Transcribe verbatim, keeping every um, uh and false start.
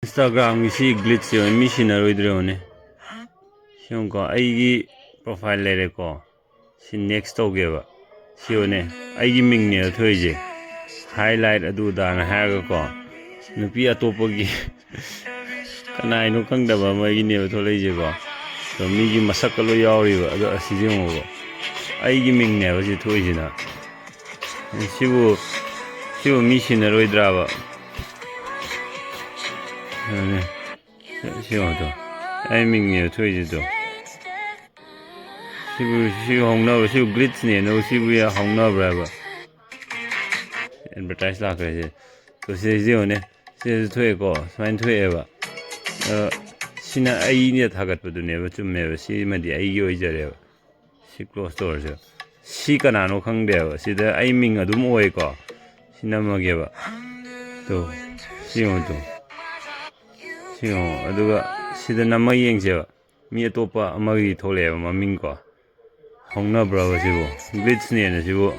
ꯏꯟꯁꯇꯥꯒ꯭ꯔꯥꯝꯒꯤ ꯁꯤ ꯒ꯭ꯂꯤꯠꯁꯁꯦ ꯃꯤ ꯁꯤꯟꯅꯔꯣꯏꯗ꯭ꯔꯣ ꯌꯦꯡꯉꯨꯅꯦ꯫ ꯁꯤ ꯌꯦꯡꯉꯨꯀꯣ, ꯑꯩꯒꯤ ꯄ꯭ꯔꯣꯐꯥꯏꯜ ꯂꯩꯔꯦꯀꯣ, ꯁꯤ ꯅꯦꯛꯁ ꯇꯧꯒꯦꯕ꯫ ꯁꯤ ꯌꯦꯡꯉꯨꯅꯦ, ꯑꯩꯒꯤ ꯃꯤꯡꯅꯦꯕ ꯊꯣꯛꯏꯁꯦ꯫ ꯍꯥꯏꯂꯥꯏꯠ ꯑꯗꯨ ꯑꯗꯥꯅ ꯍꯥꯏꯔꯒꯀꯣ, ꯅꯨꯄꯤ ꯑꯇꯣꯞꯄꯒꯤ ꯀꯅꯥ ꯍꯥꯏꯅꯣ ꯈꯪꯗꯕ ꯑꯃꯒꯤꯅꯦꯕ ꯊꯣꯛꯂꯛꯏꯁꯦꯀꯣ꯫ ꯑꯗꯣ ꯃꯤꯒꯤ ꯃꯁꯛꯀ ꯂꯣꯏ ꯌꯥꯎꯔꯤꯕ꯫ ꯑꯗꯣ ꯑꯁꯤꯁꯦ ꯌꯦꯡꯉꯣꯕ, ꯑꯩꯒꯤ ꯃꯤꯡꯅꯦꯕ ꯁꯤ ꯊꯣꯛꯏꯁꯤꯅ꯫ ꯁꯤꯕꯨ ꯁꯤꯕꯨ ꯃꯤ ꯁꯤꯟꯅꯔꯣꯏꯗ꯭ꯔꯕ? ꯑꯗꯨꯅꯦ꯫ ꯁꯤ ꯌꯦꯡꯉꯣ ꯇꯨ꯫ ꯑꯩ ꯃꯤꯡꯅꯦꯕ ꯊꯣꯛꯏꯁꯤꯗꯣ꯫ ꯁꯤꯕꯨ ꯁꯤ ꯍꯧꯅꯕ, ꯁꯤꯕꯨ ꯒ꯭ꯂꯤꯠꯁꯅꯦꯅ ꯁꯤꯕꯨ ꯍꯧꯅꯕ꯭ꯔꯕ? ꯑꯦꯗꯚꯔꯇꯥꯏꯁ ꯂꯥꯛꯈ꯭ꯔꯦꯁꯦ꯫ ꯇꯣ ꯁꯤꯗꯩꯁꯤ ꯌꯦꯡꯉꯨꯅꯦ꯫ ꯁꯤꯗꯁꯨ ꯊꯣꯛꯑꯦꯀꯣ, ꯁꯨꯃꯥꯏꯅ ꯊꯣꯛꯑꯦꯕ꯫ ꯑꯗꯣ ꯁꯤꯅ ꯑꯩꯅ ꯊꯥꯒꯠꯄꯗꯨꯅꯦꯕ, ꯆꯨꯝꯃꯦꯕ꯫ ꯁꯤꯃꯗꯤ ꯑꯩꯒꯤ ꯑꯣꯏꯖꯔꯦꯕ꯫ ꯁꯤ ꯀ꯭ꯂꯣꯁ ꯇꯧꯔꯁꯦ꯫ ꯁꯤ ꯀꯅꯥꯅꯣ ꯈꯪꯗꯦꯕ꯫ ꯁꯤꯗ ꯑꯩ ꯃꯤꯡ ꯑꯗꯨꯝ ꯑꯣꯏꯀꯣ꯫ ꯁꯤ ꯅꯝꯃꯒꯦꯕ꯫ ꯇꯨ, ꯁꯤ ꯌꯦꯡꯉꯨ ꯇꯨ꯫ ꯁꯤ ꯌꯦꯡꯉꯨ꯫ ꯑꯗꯨꯒ ꯁꯤꯗ ꯅꯝꯃ ꯌꯦꯡꯁꯦꯕ꯫ ꯃꯤ ꯑꯇꯣꯞꯄ ꯑꯃꯒꯤ ꯊꯣꯛꯂꯛꯑꯦꯕ ꯃꯃꯤꯡ ꯀꯣ꯫ ꯍꯧꯅꯕ꯭ꯔꯕ ꯁꯤꯕꯨ? ꯒ꯭ꯂꯤꯠꯁꯅꯦꯅ ꯁꯤꯕꯨ꯫